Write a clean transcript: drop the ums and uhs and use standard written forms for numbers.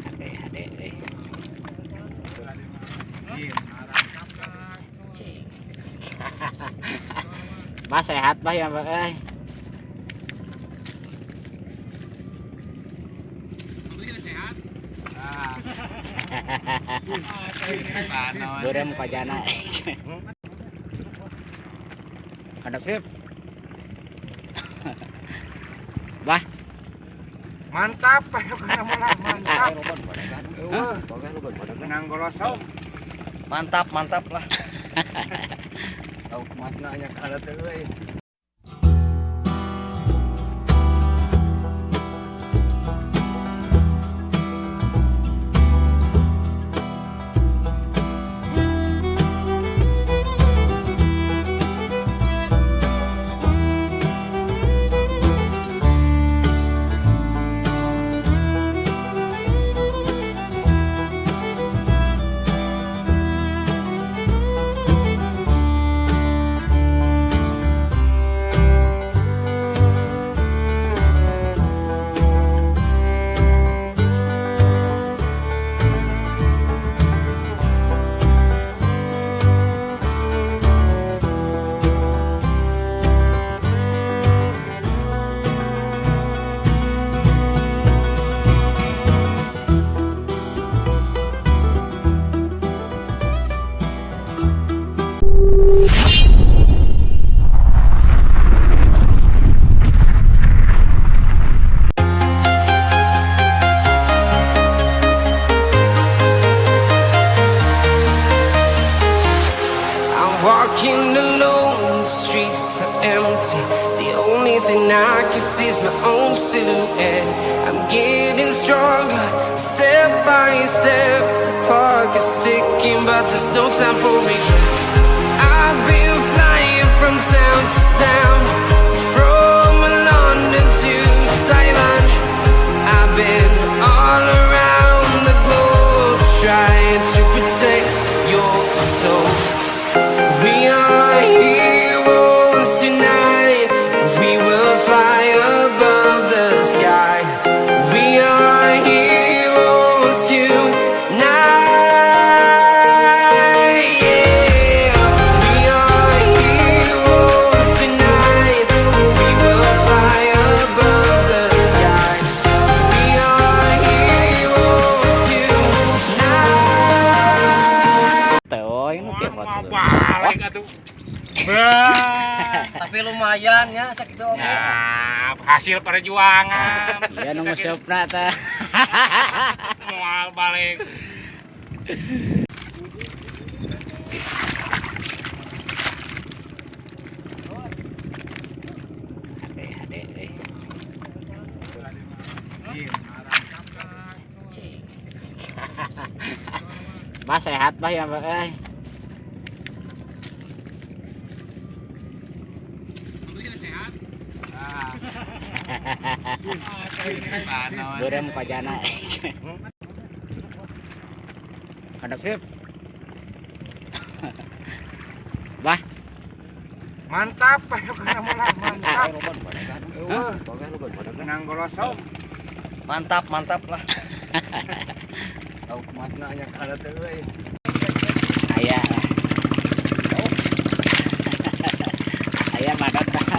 Ade ade euy. Cing. Bah sehat bah ya bah euy. Beureum kojana. Kada Sip. Bah. Mantap, mantap. Menang golosong. Mantap, mantap lah. Tahu masna nya kada teh euy. I'm walking alone, the streets are empty. The only thing I can see is my own silhouette. I'm getting stronger, step by step. The clock is ticking, but there's no time for regrets. I've been flying from town to town, from London to Taiwan. I've been all around the globe trying to protect your soul. We are heroes tonight. We will fly above the sky. We are heroes tonight. Yeah. We are heroes tonight. We will fly above the sky. We are heroes tonight. Teu nu kieu foto. Balik atuh. Bah. Tapi lumayan ya sakitu oge. Nah, hasil perjuangan. Iya nu nguseupna tah. Moal balik. Ade ade euy. Cing. Bah sehat bah ya bah euy. Beureum kojana. Kada Sip. Bah. Mantap, mantap. Menang golosong. Mantap, mantap lah. Tahu masna nya kada teh euy. Aya. Aya madat tah.